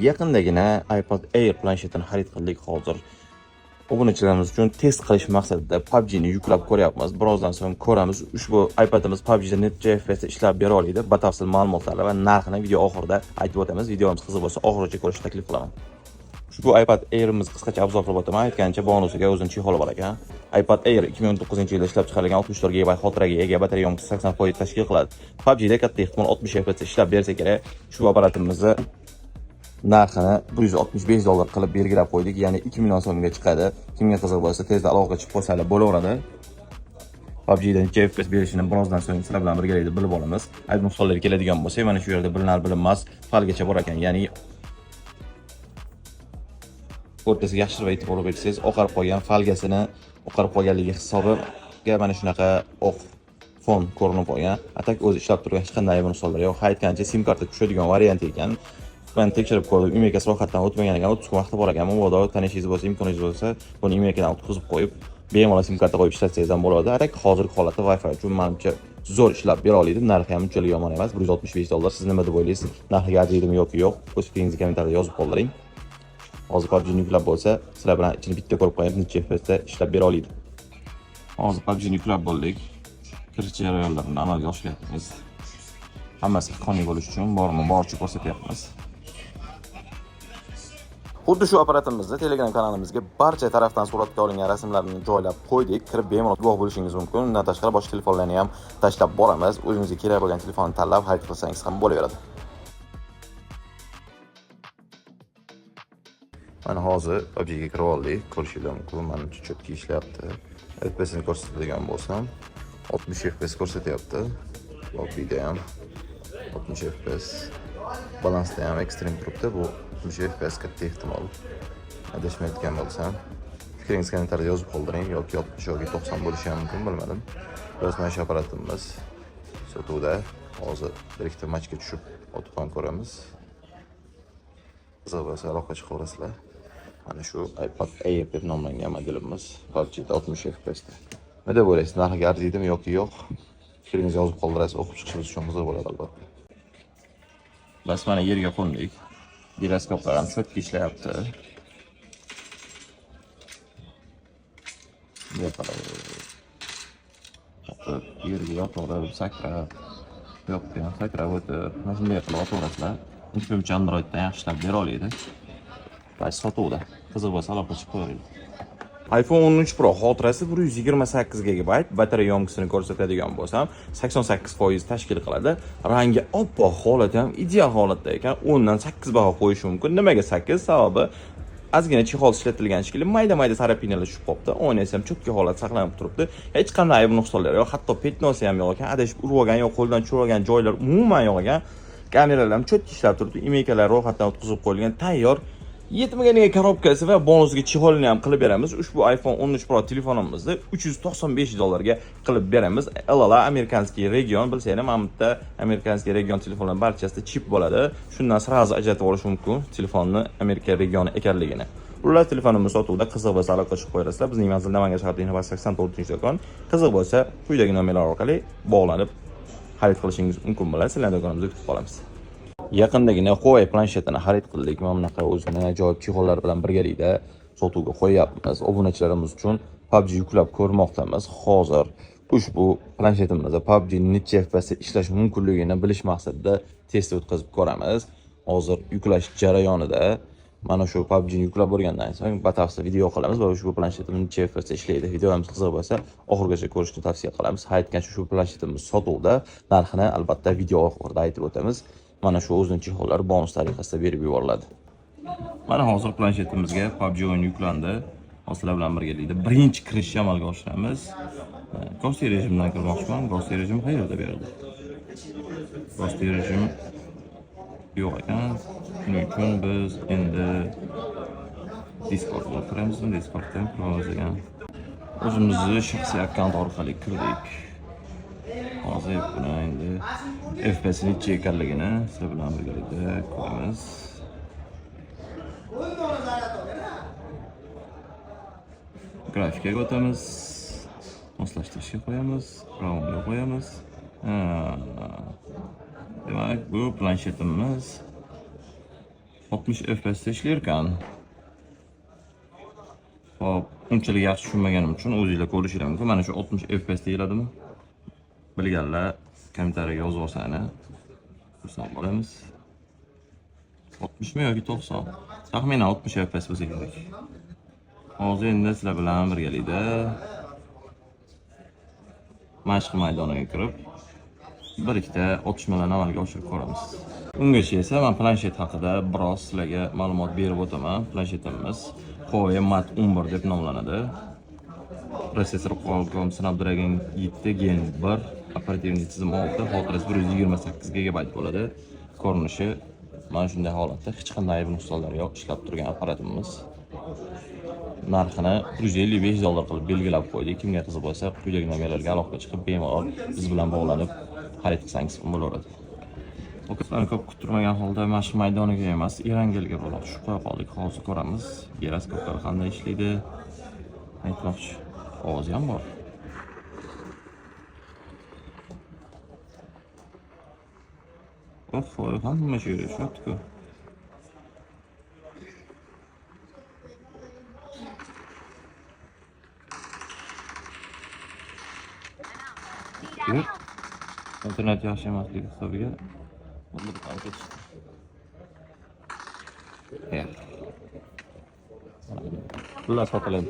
Yaqindagina iPad Air planshetini xarid qildik hozir. Obunachilarimiz uchun test qilish maqsadida PUBG'ni yuklab ko'ryapmiz. Birozdan so'ng ko'ramiz ushbu iPadimiz PUBG'da necha FPS ishlab bera oladi. Batafsil ma'lumotlarni va narxini video oxirida aytib o'tamiz. Videomiz qiziq bo'lsa, oxirigacha ko'rishni taklif qilaman. Ushbu iPad Air'imiz qisqacha обзор qilib o'taman. Aytgancha bonusiga o'zini чехол i bor ekan. iPad Air 2019-yilda ishlab chiqarilgan, 64 GB xotiraga ega, batareya yonkisi 80% tashkil qiladi. PUBG'da katta ehtimol 60 FPS ishlab bersa kerak. Ushbu apparatimizni narxini 165 dollar qilib belgilab qo'ydik, ya'ni 2 million so'mga chiqadi. Kimga qiziq bo'lsa, tezda aloqaga chiqib qo'ysalar bo'laveradi. PUBG'da necha FPS berishini birozdan so'ng sizlar bilan birgalikda bilib olamiz. Ayb nuqsonlarga keladigan bo'lsak, mana shu yerda bilinar bilinmas falgacha bor ekan, ya'ni o'rtasiga yaxshiroq e'tibor bersangiz, oqarib qolgan falgasini oqarib qolganligi hisobiga mana shunaqa oq fon ko'rinib qolgan. А так o'zi ishlab turgan, hech qanday ayb nuqsonlar yo'q. Ha, aytgancha sim karta tushadigan variant ekan. Men tekshirib ko'rdim, IMEIkasi ro'yxatdan o'tmagan ekan, 30 kun vaqti bor ekan. Mabodo tanishingiz bo'lsa, imkoningiz bo'lsa, buni IMEIkadan o'tkazib qo'yib, bemalol sim karta qo'yib ishlatsangiz ham bo'ladi. А так hozirgi holatda Wi-Fi uchun manimcha zo'r ishlab bera oladi. Narxi ham unchalik yomon emas, 165 dollar. Siz nima deb o'ylaysiz? Narxiga arziydimi yoki yo'q? O'z fikringizni kommentariyada yozib qoldiring. Hozir PUBG'ni yuklab bo'lsa, sizlar bilan ichini bitta ko'rib qo'yamiz, necha FPSda ishlab bera oladi. Hozir PUBG'ni yuklab bo'ldik. Kirish jarayonlarini amalga oshiryapmiz. Hammasi haqqoniy bo'lishi uchun bormi boricha ko'rsatyapmiz. Xuddi shu apparatimizni Telegram kanalimizga barcha tarafdan suratga olingan rasmlarni joylab qo'ydik. Kirib bemalol guvoh bo'lishingiz mumkin. Undan tashqari boshqa telefonlarni ham tashlab boramiz. O'zingizga kerak bo'lgan telefonni tanlab xarid qilsangiz ham bo'laveradi. Mana hozir PUBG'ga kirib oldik. Ko'rishingiz mumkin, manimcha чётко ishlayapti. FPSini ko'rsatadigan bo'lsam, 60 FPS ko'rsatyapti. Lobbyda ham 60 FPS. Balansda ham extreme turibdi. Bu 60 FPS katta ehtimol. Adashmayotgan bo'lsam, fikringizni kommentariyada yozib qoldiring yoki 60 yoki 90 bo'lishi ham mumkin, bilmadim. Biz mana shu apparatimiz sotuvda. Hozir bir ikkita matchga tushib otib ham ko'ramiz. Qiziq bo'lsa aloqa chiqaverasizlar. Mana shu iPad Air deb nomlangan modelimiz PUBG'da 60 FPSda. Nima deb o'ylaysiz? Narxiga arziydimi yoki yo'q? Fikringizni yozib qoldirasiz, o'qib chiqishimiz uchun qiziq bo'ladi albatta. Bas, mana yerga qo'ndik. Giroskoplar ham чётко ishlayapti. Bunday qilib yerga yotaverib, sakrab, bu yoqqa ham sakrab o'tib, mana shunday qilib otaverasizlar. Uncha Androiddan yaxshi ishlab bera oladi. Va sotuvda. Qiziq bo'lsa aloqa chiqib qo'yinglar. iPhone 13 Pro xotirasi 128 GB, batareya yonkisini ko'rsatadigan bo'lsam, 88% tashkil qiladi. Rangi oppoq, holati ham ideal holatda ekan. 10 dan 8 baho qo'yish mumkin. Nimaga 8? Sababi ozgina чехол ishlatilgan shekilli, mayda-mayda царапина lar tushib qolibdi. Oynasi ham чётко holat saqlanib turibdi. Hech qanday ayb nuqsonlar yo'q, hatto пятно si ham yo'q ekan. Adashib urib olgan yo qo'ldan tushirib olgan joylar umuman yo'q ekan. Kameralar ham чётко ishlab turibdi. IMEIkalar ro'yxatdan o'tkazib qo'yilgan, tayyor. Yetmaganiga коробка si va bonusiga чехол ini ham qilib beramiz. Ushbu iPhone 13 Pro telefonimizni 395 dollarga qilib beramiz. LLA американский регион bilsanglar, mana bu yerda американский регион telefonlar barchasida chip bo'ladi. Shundan сразу ajratib olish mumkin telefonni Amerika regioni ekanligini. Ular telefonimiz sotuvda, qiziq bo'lsa aloqa chiqib qo'yasizlar. Bizning manzil Namangan shahar Texnopark 84-do'kon. Qiziq bo'lsa, quyidagi nomerlar orqali bog'lanib xarid qilishingiz mumkin bo'ladi. Sizlarni do'konimizda kutib qolamiz. Yaqindagina Huawei planshetini xarid qildik. Mana bunaqa o'zini ajoyib чехол lar bilan birgalikda sotuvga qo'yyapmiz. Obunachilarimiz uchun PUBG yuklab ko'rmoqdamiz. Hozir ushbu planshetimizda PUBG necha FPS ishlashi mumkinligini bilish maqsadida test o'tkazib ko'ramiz. Hozir yuklash jarayonida mana shu PUBGni yuklab bo'lgandan so'ng batafsil video qilamiz va ushbu planshetimiz necha FPS ishlaydi. Videomiz qiziq bo'lsa, oxirigacha ko'rishni tavsiya qilamiz. Ha, aytgancha shu planshetimiz sotuvda, narxini albatta video oxirida aytib o'tamiz. Mana shu o'zini чехол lari bonus tariqasida berib yuboriladi. Mana hozir planshetimizga PUBG o'yini yuklandi. Hozir sizlar bilan birgalikda birinchi kirishni amalga oshiramiz. Гости rejimdan kirmoqchiman. Гости rejim qayerda berdi? Гости rejim yo'q ekan. Shuning uchun biz endi Discordga kiramizmi? Discordda ham kiramiz ekan. O'zimizni shaxsiy akkaunt orqali kirdik. Hozir buni endi FPS necha ekanligini sizlar bilan birgalikda ko'ramiz. Grafikaga o'tamiz. Moslashtirishga qo'yamiz, roundga qo'yamiz. Ha. Demak, bu planshetimiz 60 FPS da ishlar ekan. Xo'p, unchalik yaxshi tushunmaganim uchun o'zingizlar ko'rishingiz mumkin. Mana shu 60 FPS deyiladimi? Bilganlar kommentariyaga yozib olsanglar, xursand bo'lamiz. 60 mi yoki 90? Taxminan 60 FPS bo'lsa kerak. Hozir endi sizlar bilan birgalikda mashq maydoniga kirib, bir ikkita otishmalarni amalga oshirib ko'ramiz. Ungacha esa men planshet haqida biroz sizlarga ma'lumot berib o'taman. Planshetimiz Huawei Mate 11 deb nomlanadi. Protsessor Qualcomm Snapdragon 7 Gen 1, operativniy tizim 6, xotirasi 128 GB bo'ladi. Ko'rinishi mana shunday holatda, hech qanday ayb nuqsonlari yo'q, ishlab turgan apparatimiz. Narxini $155 qilib belgilab qo'ydik. Kimga qiziq bo'lsa, quyidagi nomerlarga aloqaga chiqib, bemalol biz bilan bog'lanib xarid qilsangiz bo'laveradi. Sizlarni ko'p kuttirmagan holda mashq maydoniga emas, Erangelga bo'lib tushib qo'ya qoldik. Hozir ko'ramiz, giroskoplar qanday ishlaydi. Aytmoqchi, ovozi ham bor. Oh, hamma shu yerga tushyapti-ku. Yo'q. Internet yaxshi emasligi hisobiga o'ldirib ham ketishdi. Pullar sotiladi.